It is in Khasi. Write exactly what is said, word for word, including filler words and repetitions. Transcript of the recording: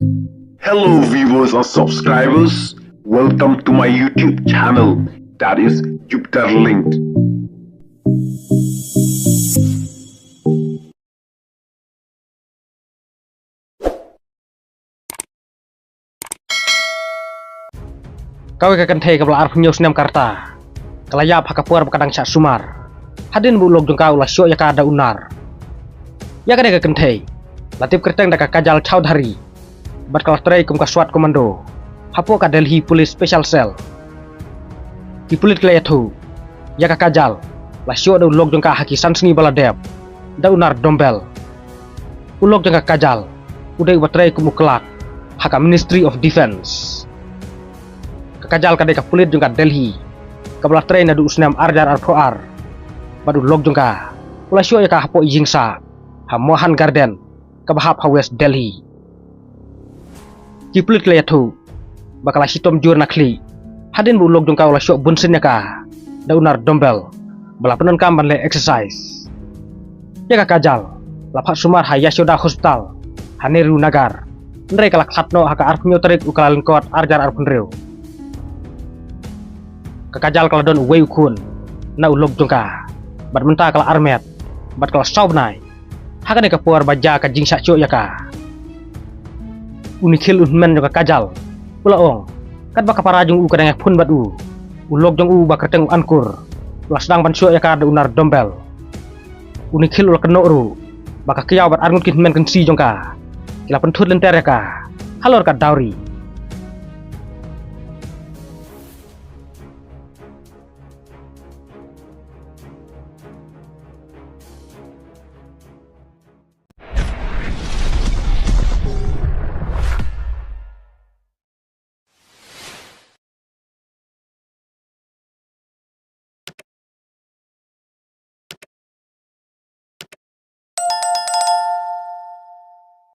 Hello viewers and subscribers, welcome to my YouTube channel, that is Jupiter Linked. Kawei ka kynthei kaba la arphew hynñiew snem ka rta ka la ïap ha ka por ba ka dang shah sumar, hadien ba u lok jong ka u la shoh ïa ka da u nar. Ïa kane ka kynthei la tip kyrteng da ka Kajal Chowdhury bad ka la trei kum ka SWAT commando hapoh ka Delhi Police Special Cell. Ki pulit ki la ïathuh ïa ka Kajal la shoh da u lok jong ka ha ki san sngi ba la dep da u nar dumbbell. U lok jong ka Kajal u dei uba trei kum u clerk ha ka Ministry of Defence. Ka Kajal ka dei ka pulit jong ka Delhi kaba la trei naduh u snem ar hajar arphew ar bad u lok jong ka u la shoh ïa ka hapoh ïing sah ha Mohan Garden kaba hap ha West Delhi. Ki pulit ki la ïathuh ba ka la shitom jur na khlieh hadien ba u lok jong ka u la shoh bunsien ïa ka da u nar dumbbell ba la pyndonkam ban leh exercise. Ïa ka Kajal la phah sumar ha Yashoda Hospital ha Nehru Nagar, hynrei ka la khlad noh ha ka arphew hynñiew tarik u Kyllalyngkot ar hajar arphew hynriew. Ka Kajal ka la don uwei u khun na u lok jong ka bad mynta ka la armet bad ka la saw bnai. Ha kane ka por ba jia ka jingshah shoh ïa ka, u Nikhil u hynmen jong ka Kajal u la ong katba ka para jong u ka dang ïaphone bad u, u lok jong u ba kyrteng u Ankur u la sdang ban shoh ïa ka da u nar dumbbell. U Nikhil u la kynnoh ruh ba ka kyiaw bad arngut ki hynmen kynsi jong ka ki la pynthut lynter ïa ka halor ka dowry.